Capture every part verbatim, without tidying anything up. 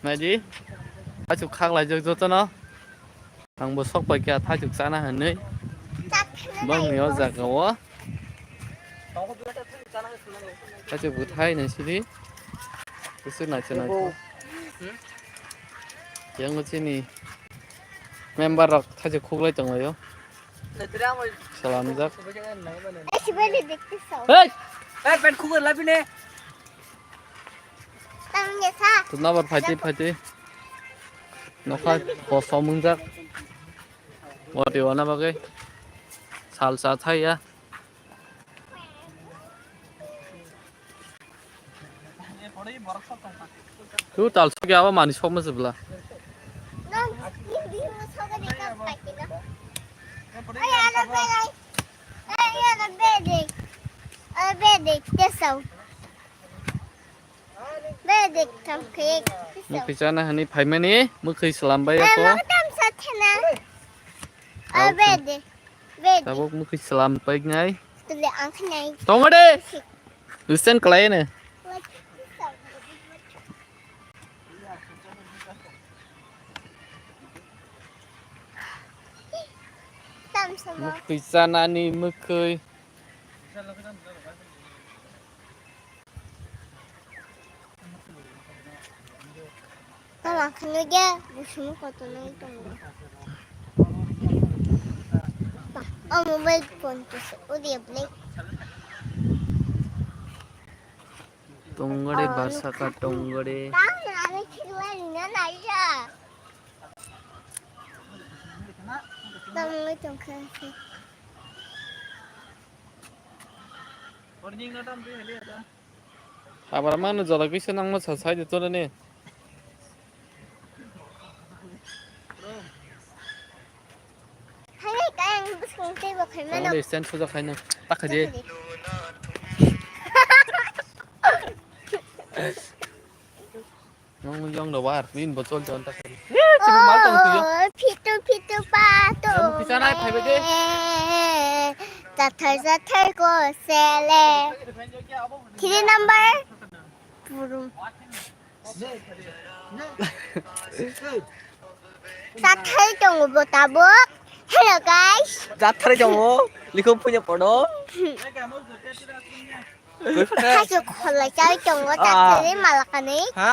Naidi, thaichuk khaklaijak jotono. Ang bo sok pai kha thaichuk chana hinwi. Bangni o jaga o. Thaichuk bwthai naisidi. Kusuk naisa naisa. Yang chini member rok thaichuk khuklai tonglaio. Salamjak. Hey! Hey, pen khuklai lapine. Tamo sa. Tuna bar phaiti phaiti. Nokha kosom wngjak. Wati wana bagwi. Sal sa thaiya. Tu tal sugi aba mani sokma se bla. Ay, ala berai. Ay, ala berai. Ala berai, tesau. Mwkhwi chana hinwi phaimani, mwkhwi swlam bai ako. Tabuk mwkhwi swlam paiknai. Tongo de. Listen khlai ne. Mwkhwi chanani mwkhwi. Tama khano je busum koto nai tongo. Ba, o mobile phone to se, o dia blek. Tongore, oh, barsa ka tongore. Tang na, ane khilai na na ya. Tang ngai tong kha se. Morning na tam tu hele ta. Habar mano jora kisa nangma sa sai de tole ne. Hai, kaya ang bus kong tei bo khai mano. Tole stand suja khai na. Tak khaje. Nong yong da war, min bo chol chol ta kari. Chini mal tong tuyo. Oh, phitu phitu pa to. Yang pisa nai phai bede. Jathar jathar ko sele. Three number. Purum. Jathar tongo bo tabuk. Hello guys. Jathar tongo. Likho punya podo. Kaisa kholai chai tongo, ah, tatwi malakani. Ha?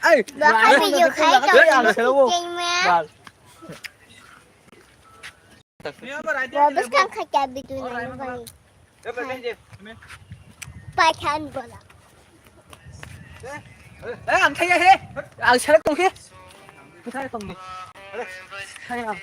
Ai, ba, hai video khai tongo, ang selo. Kengma. Bal. Ba, bwskang khai kya video nai bani. Pathan bola. Eh, ang thaya he. Ang selo tong he. Thaya tong ni. Thaya.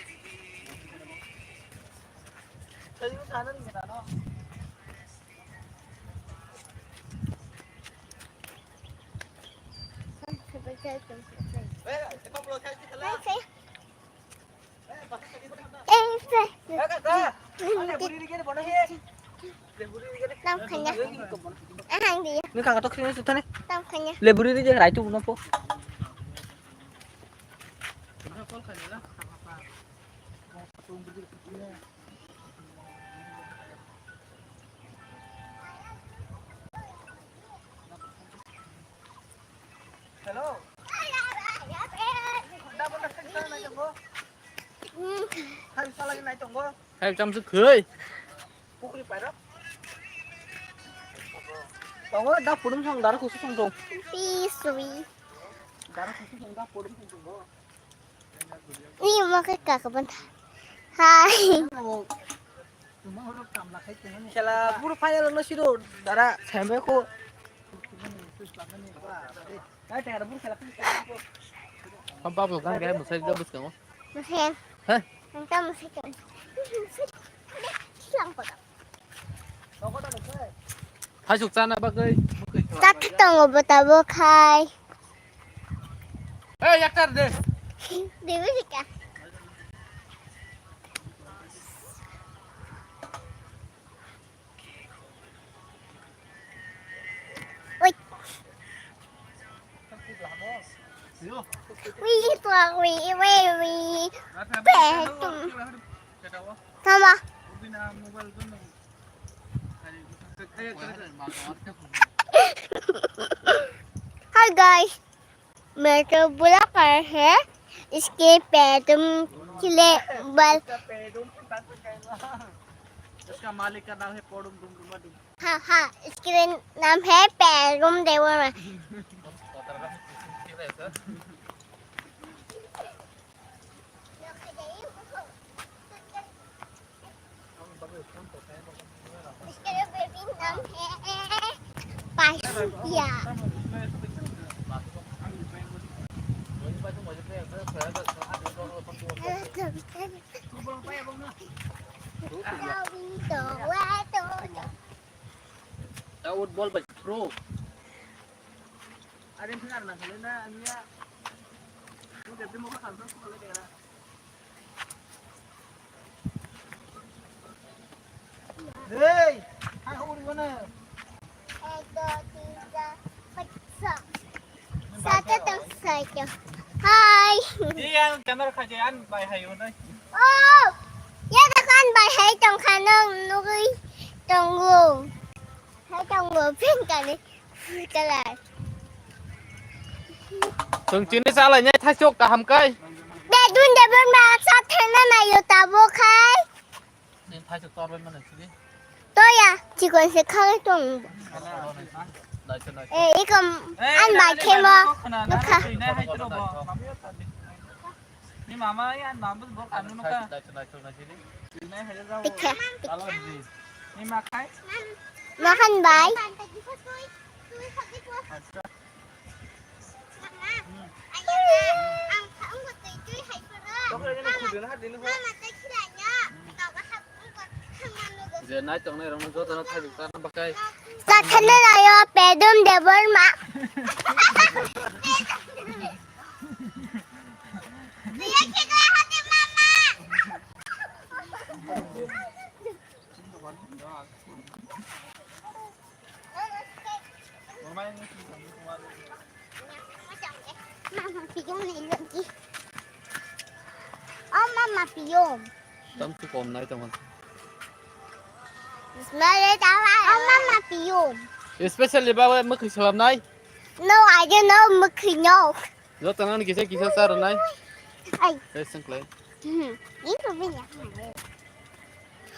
Tam khanya. Ahang dia. Nung kaka tok sini sutane. Tam khanya. Le buri ri je rai tu buno po. Hello. Hai, chamsuk khoi. Pukri pairo. Tongo da pudum song dara kusu song dong. Pisui. Dara kusu song da pudum song dong. Ni mo ke ka ka ban. Hai. Khela buru final no siro dara sembe ko. Kam pa bo kan gaya musai da bus kamo. Musai. Hah? Ang ta musai kan. Silang ko. Thaichuk chana bagwi. Tat tongo bo tabuk khai. Hey, yakar de. Dewi ka. Ui. Ui, ito ako, ui, ui, ui. Petum. Tama. Mobile doon. Guys, मैं तो बुरा कर है इसके पैदम के लिए बल इसका मालिक का नाम है पोडुम डुम डुमा डुम। हाँ, हाँ, इसके नाम है पैदम देवरा। इसके बेबी नाम है पाशिया। Out ball by pro. Are, ang nang khalai na, ang ya. Ang kati mo ka khalai na. Hey, ha, uri wana. Ek, do, tin, char, panch, sah. Sat, aat, no, sah. Hi. Iya, ang camera khaje an bai hai wana. Oh, ya da kan bai hai tong kha nang nugui tongo. Hai tongo pink kani. Chwng chini chalainai thaisok kaham kai. Bedun debun ma sa thangna nayo tabo khai. Chini thaisok torbai mano chini. Toya, chikon se khai tong. Naisok, naisok. Eh, ikom an bai khemo. Nukha. Ni mama ya, mama bo kanu nukha. Naisok, naisok, naisok. Tikha. Ni ma khai. Makan bai. Je nai tongnai rokno jotono thaibi chana bakai. Chathana layo pedum debor ma. Mama piyom ni lagi. Oh, mama piyom. Tam tu kom nai tong. Bismillah, tawa. Oh, mama piyom. Especially ba mukhi salam nai. No, I don't know mukhi no. Joto nang kisa kisa sar nai. Ai. Eh, sengklai. Hmm. Ini tu punya.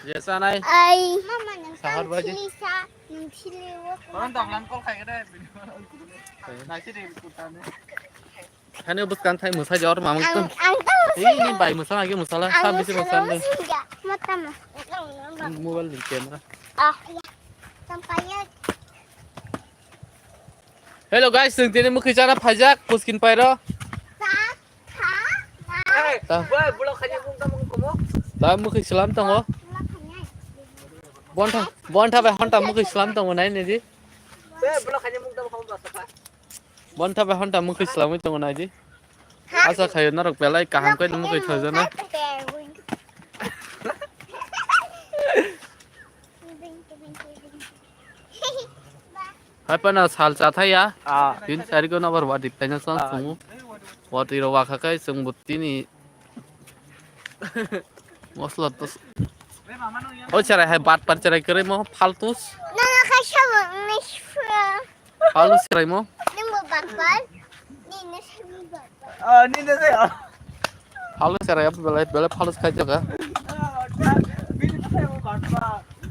Jesa nai. Ai. Mama nang sahar baji. Chili sa, nang chili wo. Koran dong lan kol khai kede. Nai sini kutane. Hani bus kan thai musai jor mamang tu. Ang, ang tu musai. Ini bai musala agi musala. Sa bisi musala. Mata ma. Mobile ni camera. Ah, ya. Tampaya. Hello guys, chwng tini mukhi chana phaijak, puskin pairo. Ta. Ta mukhi salam tongo. Bontha, bontha bai honta mukhi salam tongo nai nidi. Bontha bai honta mukhi salamwi tongo nai di. Asa khayo norok belai kaham khe mukhi thajana. Hai pana sal chathaya. Ah. Tin sari ko nabar wadi pena son sumu. Wadi ro wakha kai sung butini. Mosla to. O cherai hai bat par cherai kere mo faltus. Nana kasa mo nishfra. Faltus cherai mo. Nimo bat par. Nina sami bat par. Ah, nina se. Halo sera ya belai belai falus khai jaga.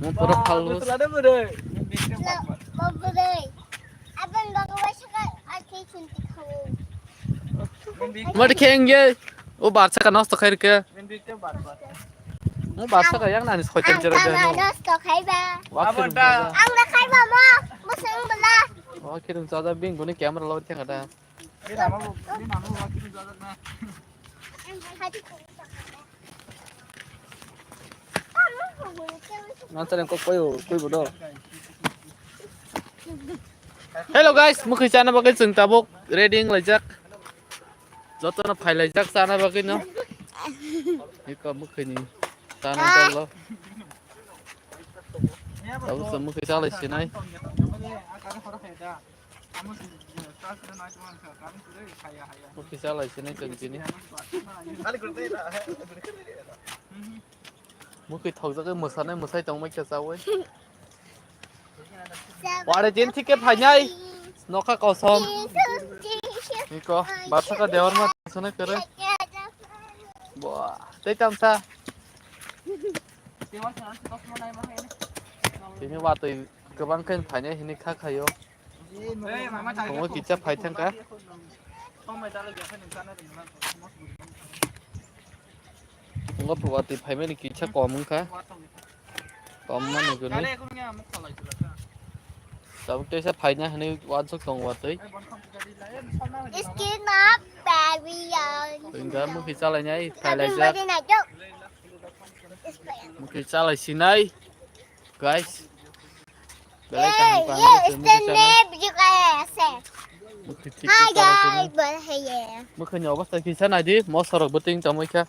Mo pura falus. Mo bwrwi. Aban bago waisa ka ake chunti khawo. Mari kheng ye. O barsa ka nosto khai rike. Mo barsa ka yang nani soi tan jera. Nosto khai ba. Ang na khai ba mo. Mo seng bela. Wa kirim chaja bing guni camera lo theng ada. Hello guys, mukhi chana bagwi chwng tabuk ready wng laijak. Jotono phai laijak chana bagwi no. Iko mukhi ni chana chalo. Tabuk chwng mukhi chalai sinai. Mukhi chalai sini chwng tini. Mukhi thokjagwi mwsanai mwsai tongmai khe chawi. Ware jen thike phainai. Nokha kosom. Niko, barsa ka dewar ma sana kere. Bo, tei tamsa. Tini watwi kwbang khe phainai hini kha khayo. Tongo kisa phai thangkha. Tongo watwi phaimani kisa kom wngkha. Kom mani gwnwi. Tabuk teisa phaina hwnwi uansuk tongo watwi. Skin up, baby, uh, Tongda mukhi chalainai, phailaijak. Mukhi chalai sinai, guys. Belai kaham kaham khe mukhi chana. Mukhi thik khe chalai sinai. Mukhini obostha kisa naidi, mosarok bwtwi tongmai kha.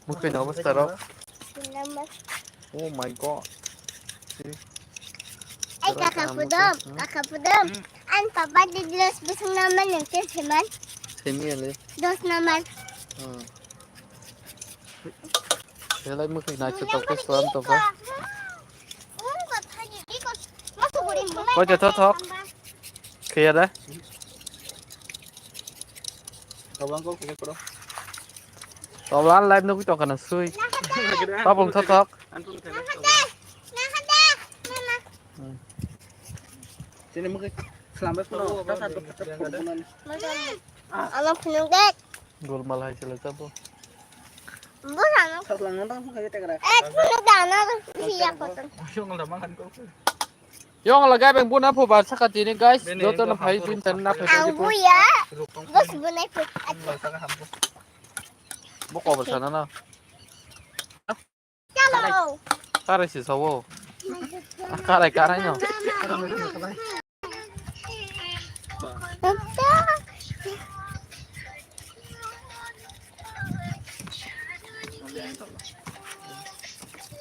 Mukhini obostha rok. Oh my God. Ai, kaka pudom, kaka pudom. An papa di dress bising nama nengke seman. Semi ale. Dos nama. Hmm. Belai mukhini nacho tokhe suam tokha. Koi de thothok. Khiya da. Tobang kok kok koro. Tobang live nugwi tongkha na sui. Tabung thothok. Sini mukhe khlambai phano. Ano phunuk dek. Golmal hai sila sabo. Bo ano. Khaslang nang tang phunuk dek ra. Eh, phunuk dana siya kotor. Yong la mangan kok. Yong la gai beng buna pho bar saka tini guys. Joto no phai bin tan na phai. Ang buya. Bos bunai pho. Bo kobor sana na. Chalo. Karai si sawo. Karai karai no.